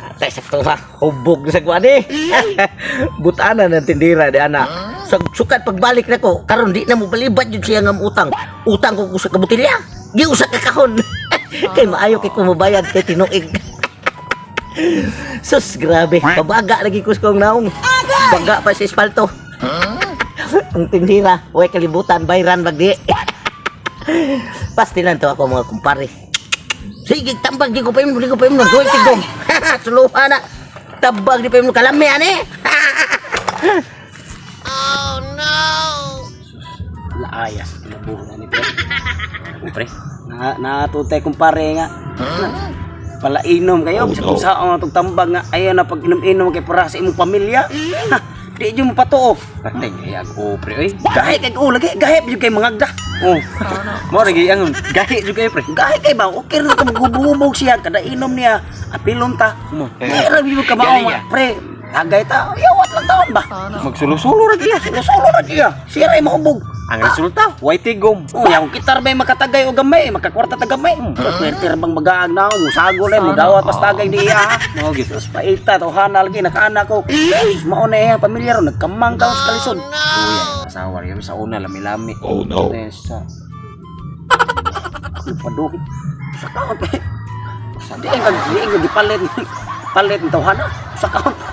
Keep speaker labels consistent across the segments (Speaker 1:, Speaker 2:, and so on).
Speaker 1: Atay, sakto ha. Hubog na sa kuwan eh. Butana ng tindira di ana. Sa sukat pagbalik na ko, karon di na mo balibad yun siya nga utang. Utang ko sa kabutilya. Di usa ka kahon. Kay maayo kay kumubayad kay tinuig. Sus, grabe. Pabaga lagi ko sa kong naong. Baga pa sa espalto. Ang tindira, huwag kalibutan, bayran bagdi. Pastilan to ako mga kumpare. Sige, tambag di ko pa di ko pa imnon. Duay tigom. Suluhan na. Tabag di pa imnon kalami ani.
Speaker 2: Laaya sa kinabuhi ni pre. Pre, na natutay kumpare nga. Palainom kayo,
Speaker 3: Oh,
Speaker 2: sa
Speaker 3: no.
Speaker 2: kung saan ang atong tambag nga ayaw na pag inom-inom kay para sa imong pamilya. Ha, di jud mo patuo.
Speaker 4: Patay nga ako, pre. Oy.
Speaker 2: Gahi kay oh, lagi gahi jud kay mangagda.
Speaker 4: Oh. Mo lagi ang gahi jud kayo, pre.
Speaker 2: Gahi kay ba okay ra ka maghubog siya kada inom niya apilon ta.
Speaker 4: Mo.
Speaker 2: Di ra jud ka mao
Speaker 4: Galing
Speaker 2: nga, pre. Tagay ta, yawat lang taon ba?
Speaker 4: Magsulo-sulo ra gyud.
Speaker 2: Sulo-sulo ra siya. Siya ra mahubog.
Speaker 4: Ang resulta, white tigom.
Speaker 2: Oh, yang kitar may makatagay o gamay, makakwarta ta gamay. Pwerte ra bang magaag na mo sagol ay mo dawat pas tagay di iya.
Speaker 4: Mao gyud.
Speaker 2: Terus paita to hana lagi nakaana ko. Sus, mao na iya pamilya ron nagkamang taon sa kalisod.
Speaker 4: Uy, asawa ra sa una lami-lami.
Speaker 3: Oh no.
Speaker 4: Sa
Speaker 2: Ano pa do? Sa kaon pa. Sa di ang di ang gipalit palit ng tawhana. Sa kaon pa.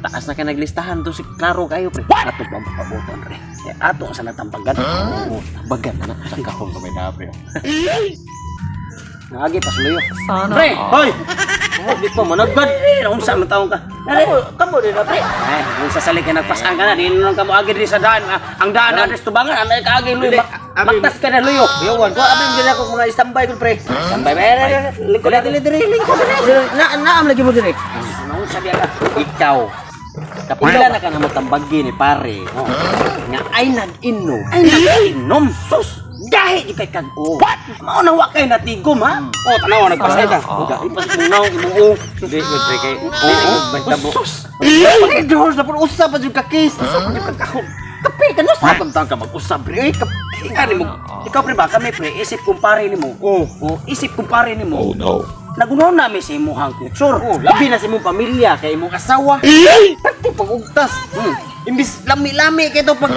Speaker 4: Taas na kay naglistahan to si Klaro kayo, pre.
Speaker 2: Ato pa ang pabuton re. Eh, ato sa natambagan.
Speaker 4: Oo, tambagan na na sa kahon kamay na, pre.
Speaker 2: Naagi pa suluyo.
Speaker 5: Sana
Speaker 2: Pre,
Speaker 5: all.
Speaker 4: Hoy. Oh, di pa managad.
Speaker 2: Eh, unsa man taon ka?
Speaker 1: Kamo, kamo din na pre.
Speaker 2: Ay, kung sa salik ka nagpasaan ka na, di na lang ka mo agi diri sa daan. Ah, ang daan na diri sa tubangan, anay ka agi luyo. Baktas ka na luyo.
Speaker 1: Yawan ko abi gyud ako mga standby ko pre.
Speaker 2: Sambay ba? Lingkod
Speaker 1: Dili dili dili lingkod dili. Na naam lagi mo dili.
Speaker 2: Naun sabi ka.
Speaker 4: Ikaw. Kapila na ka na matambagi ni pare. Nga ay nag-inom.
Speaker 2: Ay nag-inom. Sus! Gahi di kay kag o. What? Mao na wa kay natigom ha. Oh, tanaw nagpasay ka.
Speaker 5: Sana all.
Speaker 4: Gahi pa sa mong naong imong o. Di, good pre kay. Oo, mahitabo.
Speaker 2: Sus!
Speaker 4: Pag George na pud usab pa jud ka case.
Speaker 2: Usab jud ka kahon.
Speaker 4: Kape ka na sa tang ka mag-usab pre. Oy, kape
Speaker 2: Ikaw nimo. Ikaw pre ba kami pre isip kumpare nimo.
Speaker 4: Oh.
Speaker 2: Oh, isip kumpare nimo.
Speaker 3: Oh no.
Speaker 2: Nagunaw nami sa imuhang future.
Speaker 4: Oh, labi na sa imong pamilya kay imong asawa. Pati pag-ugtas. Imbis lami-lami kay to pag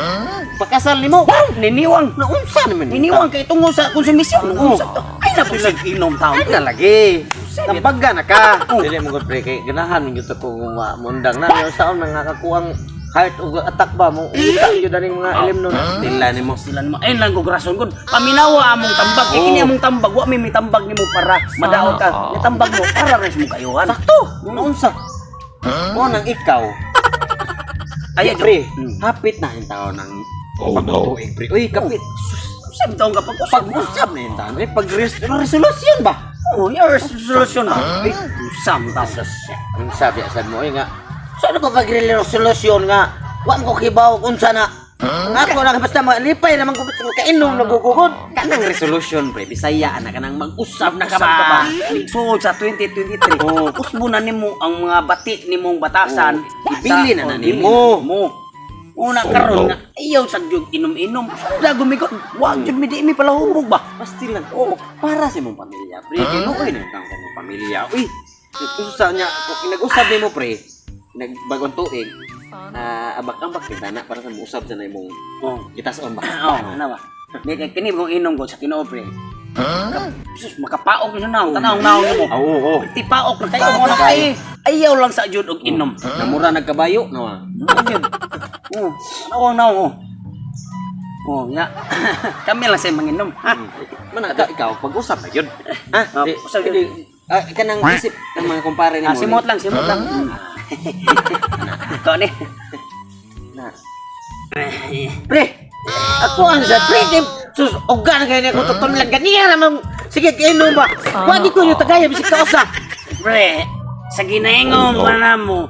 Speaker 4: pakasal nimo.
Speaker 2: Niniwang.
Speaker 4: Naunsa naman ni?
Speaker 2: Niniwang kay tungod sa konsumisyon.
Speaker 4: Oo.
Speaker 2: Unsa to? Ay na po inom taon.
Speaker 4: Ay na lagi. Tambaga na ka.
Speaker 1: Dili mo gud pre kay ganahan gyud ako mundang na yung saon nga nakakuang heart ug attack ba mo uta gyud aning mga ilim nun.
Speaker 4: Tila nimo.
Speaker 2: Sila naman ay lang og rason gud. Paminawa among tambag. Kay kini among tambag wa mi mitambag nimo para madaot ka.
Speaker 5: all.
Speaker 2: Mitambag mo para res mo kayuhan.
Speaker 4: Sakto. Naunsa? Mo nang ikaw.
Speaker 2: Ay,
Speaker 4: pre,
Speaker 2: Hmm.
Speaker 4: hapit na yung tao ng
Speaker 3: Oh no.
Speaker 4: pagtuig pre. Uy, kapit.
Speaker 2: Usab taon ka pag usab.
Speaker 4: Pag-usab na yung tao. Eh, pag-resolusyon ba?
Speaker 2: Oh, your solution ba? Ay, usam ta.
Speaker 1: Unsa biya sad mo oy nga. Saan ko pag-resolusyon nga wa mo ko kibaw unsa na. Ako na basta malipay naman ko basta kainom na gugugod.
Speaker 4: Kanang resolution pre, Bisaya na kanang mag-usab na ka
Speaker 2: Usab ka
Speaker 4: ba?
Speaker 2: ba? Sugod sa 2023.
Speaker 4: Oo.
Speaker 2: Usbo na nimo ang mga bati nimong batasan.
Speaker 4: Oo. Ibili na na
Speaker 2: Oh, ibili
Speaker 4: nimo.
Speaker 2: mo. Una
Speaker 3: Oh,
Speaker 2: karon
Speaker 3: no.
Speaker 2: nga ayaw sa gyud inom-inom. Dago mi ko. Wa gyud mi di mi palahubog ba.
Speaker 4: Pasti lang. Oo, para sa imong pamilya, pre. Kay luoy na yung tao sa imong pamilya. Uy, usa niya, kung nag-usab nimo pre, nagbagong tuig,
Speaker 5: Sana
Speaker 4: ah, abak-abak kita na para sa muusab sa na imong
Speaker 2: Oh.
Speaker 4: gitason ba?
Speaker 2: Oo, ano ba? Di kay kini kung inom ko sa tinuod pre. Sus, makapaok na naong, tanawng naong nimo.
Speaker 4: Oo, oo.
Speaker 2: Tipaok na kayo mo na kay. Ayaw lang sa jud og inom.
Speaker 4: Namura nagkabayo, no? ah.
Speaker 2: Jud. Oh, tanawang naong oh. Oh, nga. Kami lang sa manginom. Ha?
Speaker 4: Mana ka ikaw pag-usab na yun. Ha?
Speaker 2: Ah,
Speaker 4: Di,
Speaker 2: usab yun.
Speaker 4: di, ah, kanang isip ng mga kumpare nimo.
Speaker 2: Ah, simot lang, simot lang. Ikaw ni.
Speaker 4: Na.
Speaker 1: Pre, ako ang sa pre kay sus uga na kay ko tuton lang ganiya namang sige kainom ba. Wa di ko yung tagaya bisig kausa.
Speaker 2: Pre, sa ginaingon mo na mo.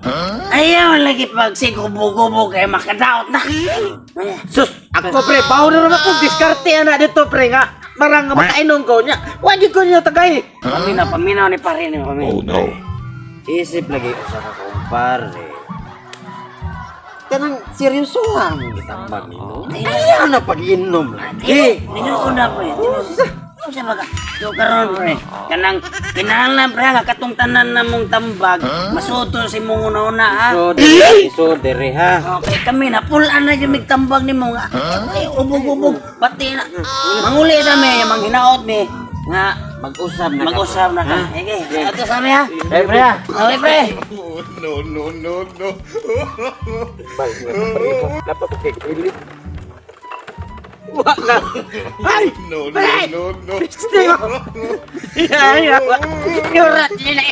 Speaker 2: Ayaw lagi pag sigubo-gubo kay makadaot na.
Speaker 1: Sus, ako pre, bawo na naman ako diskarte ana dito pre nga. Marang nga makainom ko niya. Wa di ko niyo tagay.
Speaker 2: Paminaw, paminaw ni pare ni paminaw.
Speaker 3: Oh no.
Speaker 4: Isip lagi usa ka kumpare. Kanang seryosohan mo gitambag nimo. Ayaw na pag-inom lagi.
Speaker 2: Tinuod na pre. Tinuod. Unsa ba ka? So karon, pre, kanang kinahanglan, pre, nga katong tanan na mong tambag, masuto si mong una-una ha.
Speaker 4: So dire, so dire ha.
Speaker 2: Okay, kami na pulaan na yung migtambag nimo nga. Ay, ubog-ubog, pati na. Manguli sa mi, manghinaot mi nga
Speaker 4: Mag-usab na ka,
Speaker 2: mag-usab na ka.
Speaker 4: Ha?
Speaker 2: Sige, ato sa mi ha.
Speaker 1: Eh, pre ha.
Speaker 2: Okay, pre.
Speaker 3: No, no, no, no.
Speaker 1: Ay!
Speaker 3: No, no, no, no.
Speaker 1: Yurat nila.